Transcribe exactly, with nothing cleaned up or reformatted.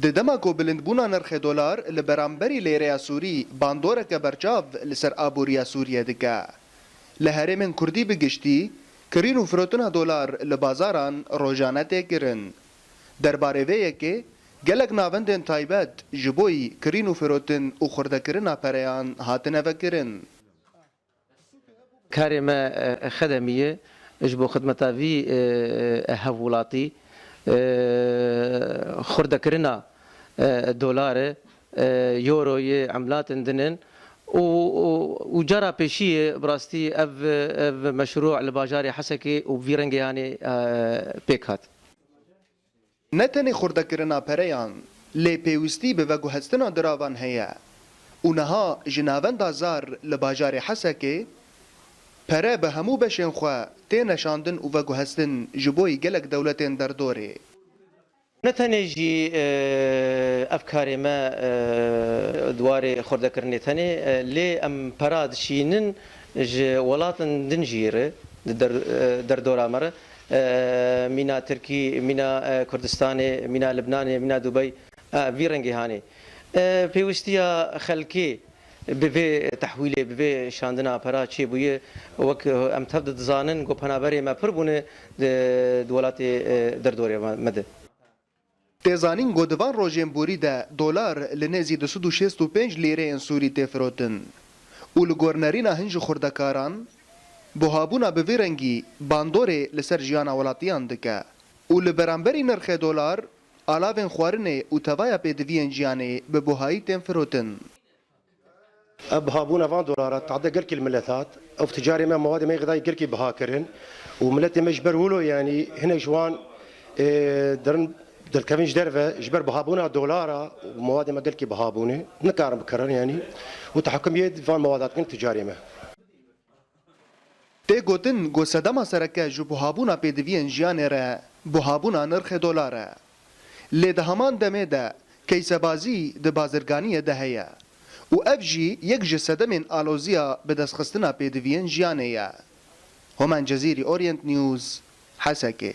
Di dema ku bilindbûna nirxê dolar li beramberî lêreya Sûrî bandoreke berçav li ser aboriya Sûriye dike, li herêmên Kurdî bi giştî kirîn û firotina dolar li bazaran rojane tê kirin. Derbarê vê yekê gelek navendên taybet ji bo yî kirîn û firotin û xurdekirina pereyan hatine vekirin. Karê me e, xedemî ye ji bo xidmeta vî e, e, hevwelatî, e, xurdekirina e, dolarê, e, euroyê, emlatên din in û, û, û cara pêşiyê bi rastî ev, ev meşrû li bajarê Hesekê û bi vî rengê hanê e, pêk hat. Ne tenê xurdekirina pereyan, lê pêwîstî bi veguhestina diravan heye û niha ji navenda Zar li bajarê Hesekê pere bi hemû beşên xwe tê neşandin û veguhestin ji bo yî gelek dewletên derdorê. Ne tenê jî e, ev karê me e, di warê xurdekirinê tenê, e, lê em pera dişînin ji welatên din jî re, di der, e, derdora me re, e, mîna Tirkî, mîna e, Kurdistanê, mîna Libnanê, mîna Dubey, e, vî rengê hanê. E, pêwîstiya xelkê bi vê tehwîlê, bi vê şandina pera çêbûye, wek em tev de dizanin, ku penaberê me pir bûne di, di welatê e, derdorê me, me de. Tê zanîn ku di van rojên borî de dolar li nêzî du sed û şêst û pênc lîreyên Sûrî tê firotin û li gor nerîna hin ji xwurdekaran, buhabûna bi vî rengî bandorê li ser jiyana welatiyan dike û li beramberî nirxê dolar, alavên xwarinê û tevaya pêdiviyên jiyanê bi buhayî tên firotin. Ev bihabûna van dolara tade gelkî li milet hat. Ev ticarê me, mewadê me yê xidayî gelkî biha kirin û miletê me ji ber wilo, yanî hinek ji wan e, derin derkevin ji derve, ji ber bihabûna dolara û mewadê me gelkî biha bûne, nikarin bikirin, yanî û tehekum yê van mewada dikin ticarê me. Tê gotin ku sedema sereke ji buhabûna pêdiviyên jiyanê re buhabûna nirxê dolar e. Lê di heman demê de keysebazî di bazirganiyê de heye û ev jî yek ji sedemên aloziya bidestxistina pêdiviyên jiyanê ye. Homen Cezîrî, Orient News, Hesekê.